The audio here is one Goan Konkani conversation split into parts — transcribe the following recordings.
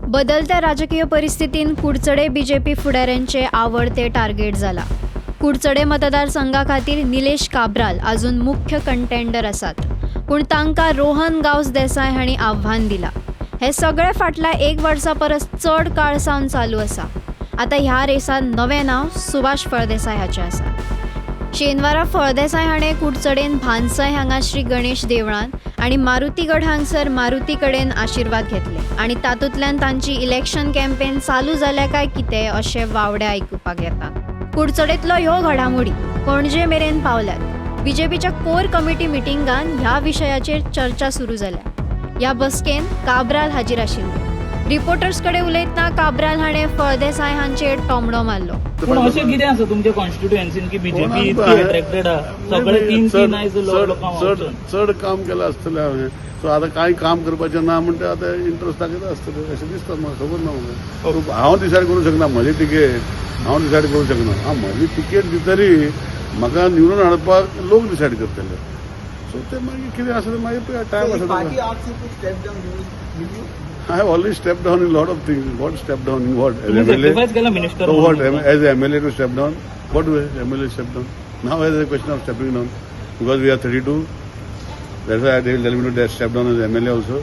बदलत्या राजकीय परिस्थितीन कुडचडे बीजेपी फुडाऱ्यांचे आवडते टार्गेट जाला. कुडचडे मतदारसंघा खातीर निलेश काब्राल अजून मुख्य कंटेंडर आसात, पूण तांकां रोहन गांवस देसाय हांणी आव्हान दिलां. हें सगळें फाटल्या एक वर्सा परस चड काळ सावन चालू आसा. आतां ह्या रेसान नवें नांव सुभाष फळदेसाय हाचें आसा. शेनवारा फळदेसाय हाणें कुडचडेन भानसय हांगा श्री गणेश देवळान आनी मारुतीगड हांगसर मारुती कडेन आशिर्वाद घेतले आनी तातूंतल्यान तांची इलेक्शन कॅम्पेन चालू जाल्या काय कितें अशें वावडे आयकुपाक येता. कुडचडेंतलो ह्यो घडामोडी पणजे मेरेन पावल्यात. बीजेपीच्या कोर कमिटी मिटिंगान ह्या विशयाचेर चर्चा सुरू जाल्या. ह्या बसकेन काब्राल हाजीर आशिल्ले. रिपोर्टर्स कडेन उलयतना काब्राल हाणें फळदेसाय हांचेर टोमणो मारलो. पूण अशें कितें आसा तुमच्या कॉन्स्टिट्युएन्सीन की बीजेपी इतकी अट्रॅक्टेड आहा, सगळे तीन तीन आयज लोकांक चड चड काम केलां आसतलें हांवें. सो आतां कांय काम करपाचें ना म्हणटा आतां इंट्रस्ट दाखयता आसतलें अशें दिसता म्हाका, खबर ना म्हाका. हांव डिसायड करूंक शकना म्हजी तिकेट, हांव डिसायड करूंक शकना. हांव म्हजी तिकेट दितरी म्हाका निवडून हाडपाक लोक डिसायड करतले. सो ते मागीर कितें आसा तें मागीर टायम आसा. I have already stepped down in a lot of things. What step down in what? As MLA? Minister. So what? As MLA to step down? What do MLA step down? Now as a question of stepping down, because we are 32. That's why they will tell me to step down as MLA also.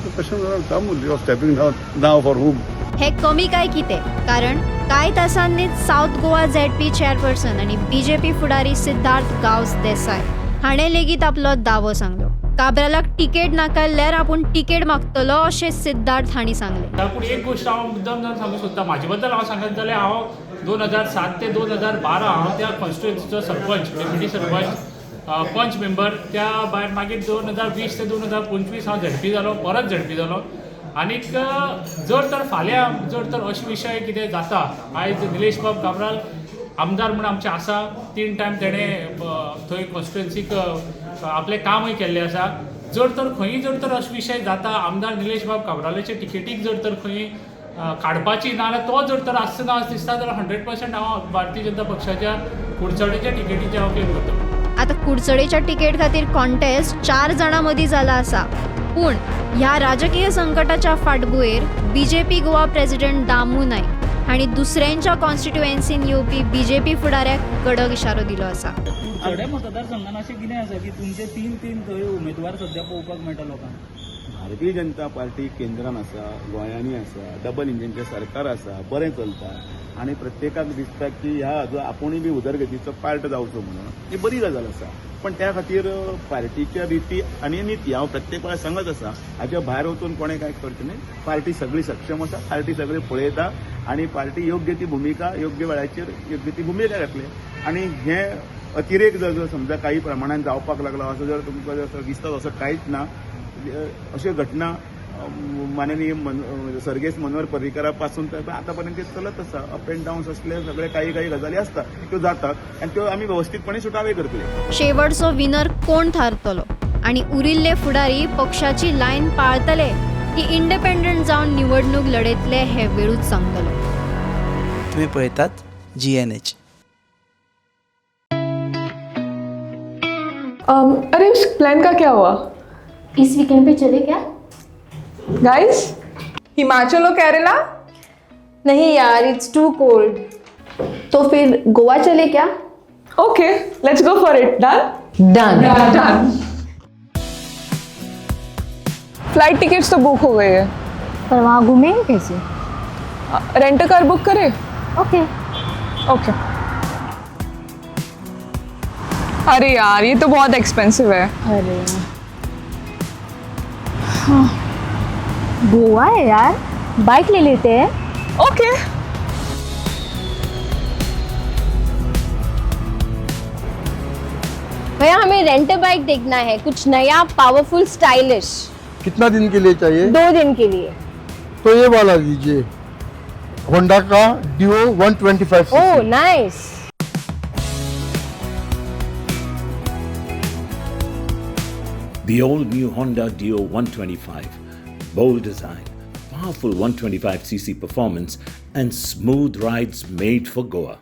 The question will come only of stepping down now for whom? हे कमी काय कितें, कारण कांय तासांनीच सावथ गोवा झेडपी चेअरपर्सन आनी बीजेपी फुडारी सिद्धार्थ गांवस देसाय हाणें लेगीत आपलो दावो सांगलो. काब्रालाक तिकेट नाकाल्यार आपूण तिकेट मागतलो अशें सिद्धार्थ हांणी सांगलें. पूण एक गोश्ट हांव मुद्दम जावन सांगूंक सोदता, म्हाजे बद्दल हांव सांगत जाल्यार हांव 2007 ते 2012 हांव त्या कॉन्स्टिट्युएन्सीचो सरपंच, डेप्युटी सरपंच, पंच मेंबर. त्या भायर मागीर 2020 ते 2025 हांव झेडपी जालो, परत झेडपी जालो. आनीक जर तर फाल्यां जर तर अशे विशय कितें जाता, आयज निलेश बाब काब्राल आमदार म्हूण आमचे आसा, 3 टायम तेणें थंय कॉन्स्टिट्युएन्सीक आपलें कामूय केल्लें आसा. जर तर खंयी जर तर अशे विशय जाता, आमदार निलेश बाब काब्रालाचे टिकेटीक जर तर खंय काडपाची ना जाल्यार तो जर तर आसना ना अशें दिसता जाल्यार 100% हांव भारतीय जनता पक्षाच्या कुडचडेच्या टिकेटीचें हांव क्लेम करतलो. आतां कुडचडेच्या तिकेट खातीर कॉन्टेस्ट 4 जाणां मदीं जाला आसा, पूण ह्या राजकीय संकटाच्या फाटभुंयेर बीजेपी गोवा प्रेसिडेंट दामू नायक हांणी दुसऱ्यांच्या कॉन्स्टिट्युएन्सीन येवपी बीजेपी फुडाऱ्याक कडक इशारो दिलो आसा. कुडचडे मतदारसंघान अशें कितें आसा की तुमचे तीन तीन थंय उमेदवार सद्या पळोवपाक मेळटा लोकांक? भारतीय जनता पार्टी केंद्रान आसा, गोंयांनी आसा, डबल इंजिनचें सरकार आसा, बरें चलता आनी प्रत्येकाक दिसता की ह्या हाजो आपुणूय बी उदरगतीचो पार्ट जावचो म्हणून, ही बरी गजाल आसा. पण त्या खातीर पार्टीच्या रिती आनी निती हांव प्रत्येक वेळार सांगत आसा, हाच्या भायर वचून कोणें कांय करचें न्हय. पार्टी सगळी सक्षम आसा, पार्टी सगळी पळयता आनी पार्टी योग्य ती भुमिका योग्य वेळाचेर योग्य ती भुमिका घेतली. आनी हे अतिरेक जर समजा काही प्रमाणान जावपाक लागला असो जर तुमकां जर दिसता तसो कांयच ना. अश्यो घटना माननीय सर्गेस्त मनोहर पर्रीकरा पासून तर आतापर्यंत ते चलत आसा. अप अँड डाउन्स असले सगळे काही काही गजाली आसता, त्यो जातात आनी त्यो आमी वेवस्थीतपणे सुटावे करतले. शेवटचो विनर कोण थारतलो आनी उरिल्ले फुडारी पक्षाची लायन पाळतले की इंडिपेंडंट जावन निवडणूक लढयतले हे वेळूच सांगतलो. तुम्ही पळयतात GNH. अरे उस प्लान का क्या हुआ? इस वीकेंड पे चले क्या? गाइस, हिमाचल और केरला? नहीं यार, it's to cold. तो फिर गोवा चले क्या? Okay, let's go for it. Done? Done. Done. Flight tickets तो बुक हो गई है, पर वहाँ घूमेंगे कैसे? रेंट कार बुक करे? ओके। ओके। अरे यार, ये तो बहुत एक्सपेंसिव है। अरे हाँ, गोवा है यार, बाइक ले लेते हैं। ओके। भैया, हमें रेंट बाइक देखना है, कुछ नया, पावरफुल, स्टाइलिश। कितना दिन के लिए चाहिए? 2 दिन के लिए। तो ये वाला लीजिए, होंडा का डिओ 125। ओह nice. The all-new Honda Dio 125. Bold design, powerful 125cc performance and smooth rides made for Goa.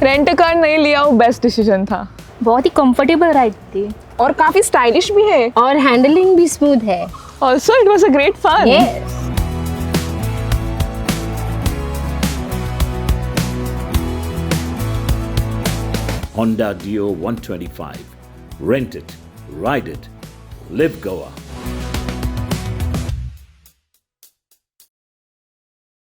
Rent car नहीं लिया, वो बेस्ट डिसीजन था। बहुत ही कंफर्टेबल राइड थी। और काफी स्टाइलिश भी है। और हैंडलिंग भी स्मूथ है। Also it was a great fun. Yes. Honda Dio 125. Rent it, ride it, live Goa.